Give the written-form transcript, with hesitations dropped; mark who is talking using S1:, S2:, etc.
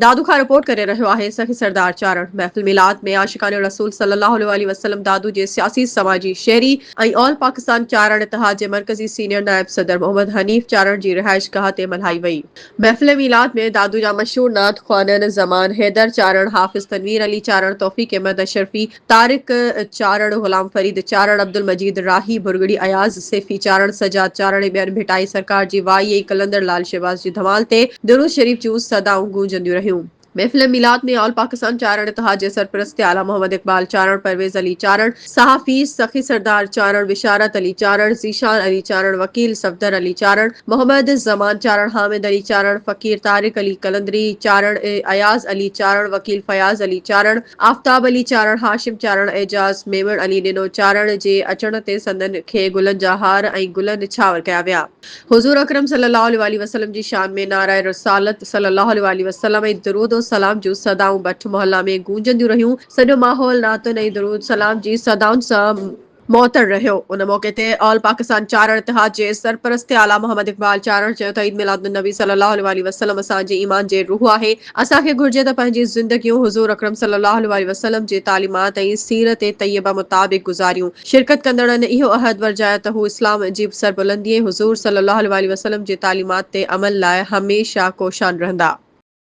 S1: دادو کان رپورٽ ڪري رهيو آهي سخي سردار چارڻ محفل ميلاد ۾ عاشقان رسول صلي الله عليه واٰله وسلم دادو جي سياسي سماجي شهري ۽ آل پاڪستان چارڻ اتحاد جي مرڪزي سينيئر نائب صدر محمد حنيف چارڻ جي رهائش گاهه تي ملهائي وئي. محفل ميلاد ۾ دادو جا مشهور نعت خوانن زمان حيدر چارڻ، حافظ تنوير علي چارڻ، توفيق احمد اشرفي، طارق چارڻ، غلام فريد چارڻ، عبدالمجيد راهي ڀرڳڙي، اياز سيفي چارڻ، سجاد چارڻ ۽ ٻين ڀٽائي سرڪار جي وائي ۽ قلندر لال شهباز جي ڌمال تي درود شريف جون صدائون گونجنديون رهيون. محفل ميلاد ۾ آل پاڪستان چارڻ اتحاد جي سرپرست اعليٰ محمد اقبال چارڻ، پرويز علي چارڻ، صحافي سخي سردار چارڻ، بشارت علي چارڻ، ذيشان علي چارڻ، وڪيل صفدر علي چارڻ، محمد زمان چارڻ، حامد علي چارڻ، فقير طارق علي قلندري چارڻ، اياز علي چارڻ، وڪيل فياض علي چارڻ، آفتاب علي چارڻ، هاشم چارڻ، اعجاز ميمڻ، علي ڏنو چارڻ جي اچڻ تي سندن کي گلن جا هار ۽ گل نڇاور ڪيا ويا. حضور اڪرم صلي الله عليه واٰله وسلم جي شان ۾ نعره رسالت صلي الله عليه واٰله وسلم ۽ درود و سلام جون صدائون بٺ محلا ۾ گونجنديون رهيون. سڄو ماحول نعتن ۽ درود سلام جي صدائن سان معطر رهيو. ان موقعي تي آل پاڪستان چارڻ اتحاد جي سرپرست اعليٰ محمد اقبال چارڻ چيو ته عيد ميلاد النبي صلي الله عليه واٰله وسلم اسان جي ايمان جي روح آهي، اسان کي گهرجي ته پنهنجي زندگيون حضور اڪرم صلي الله عليه واٰله وسلم جي تعليمات ۽ سيرت طيبه مطابق گذاريون. شرڪت ڪندڙن اهو عهد ورجايو ته هو اسلام جي سربلندي ۽ حضور صلي الله عليه واٰله وسلم جي تعليمات تي عمل لاء هميشه ڪوشان رهندا.